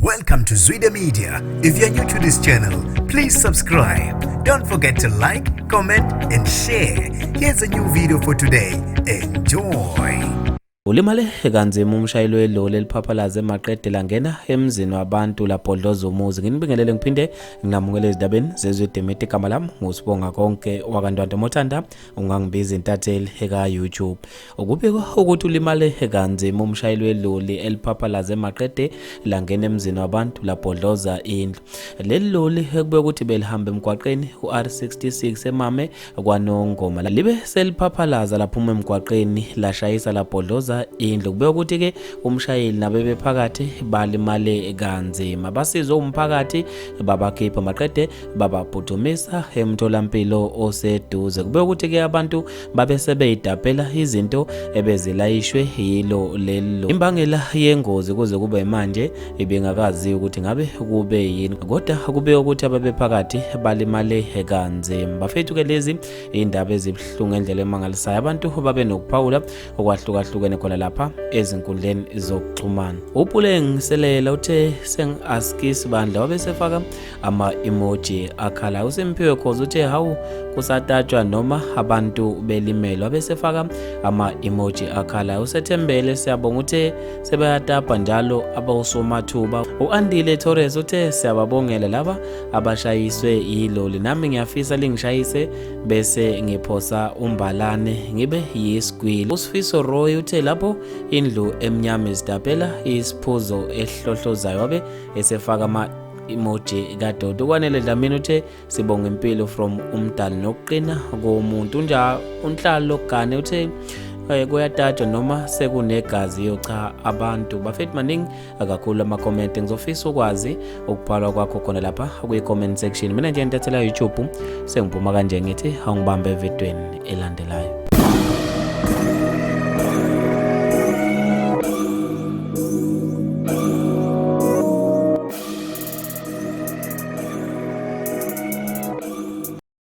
Welcome to Zwida Media. If you're new to this channel, please subscribe. Don't forget to like, comment, and share. Here's a new video for today. Enjoy. Ulimale kanzima umshayeli weloli eliphaphalaze maqede langena emzini wabantu labhodloza umuzi. Nginibingelele ngiphinde nginamukele ezindabeni zezwe Media. Igama lami nguSibonga Konke wakaNtwanto Mothanda, ungangibiza intatheli eka YouTube. Ukubikwa ukuthi ulimale kanzima umshayeli weloli eliphaphalaze maqede langena emzini wabantu labhodloza indlu. Leli loli ekube ukuthi belihamba emgwaqeni u-R66 emame kwaNongoma libe seliphaphalaza laphuma emgwaqeni lashayisa labhodloza indlu. Kube ukuthi-ke umshayeli nabebephakathi balimale kanzima, basizwe umphakathi babakhipha maqede babaphuthumisa emtholampilo oseduze. Kube ukuthi-ke abantu babe sebeyidapela izinto ebezilayishwe yilo lelo. Imbangela yengozi kuze kube manje ibingakaziwa ukuthi ngabe kube yini, kodwa kube ukuthi ababephakathi balimale kanzima. Bafethu-ke lezi indaba ezibuhlungu ngendlela emangalisayo. Abantu babe nokuphawula okwahlukahlukene khona lapha ezinkundleni zokuxhumana. UPule Ngiselela uthe sengi-askisi bandla, wabe sefaka ama-emoji akhalayo. USimphiwe Khoza uthe hawu, kusatatshwa noma abantu belimele, wabe sefaka ama-emoji akhalayo. USethembele Siyabonga uthe sebayatapa njalo abawusomathuba. U-Andile Torres uthe siyababongela laba abashayiswe yiloli, nami ngiyafisa lingishayise bese ngiphosa umbalane ngibe yisigwili. USifiso Roy uthe lapho indlu emnyama izitapela isiphuzo esihlohlozayo, wabe esefaka ama-emoji kadoti. UKwanele Dlamini uthe sibonga impilo from umdali nokuqina komuntu. Unja uNhlalo Gane uthe kuyatatshwa noma sekunegazi yo cha abantu. Bafethu, maningi kakhulu ama-comment, ngizofisa ukwazi ukubhalwa kwakho khona lapha kwi-comment section. Mina nje ngintathela YouTube, sengiphuma kanje, ngithi awungibambe evidweni elandelayo.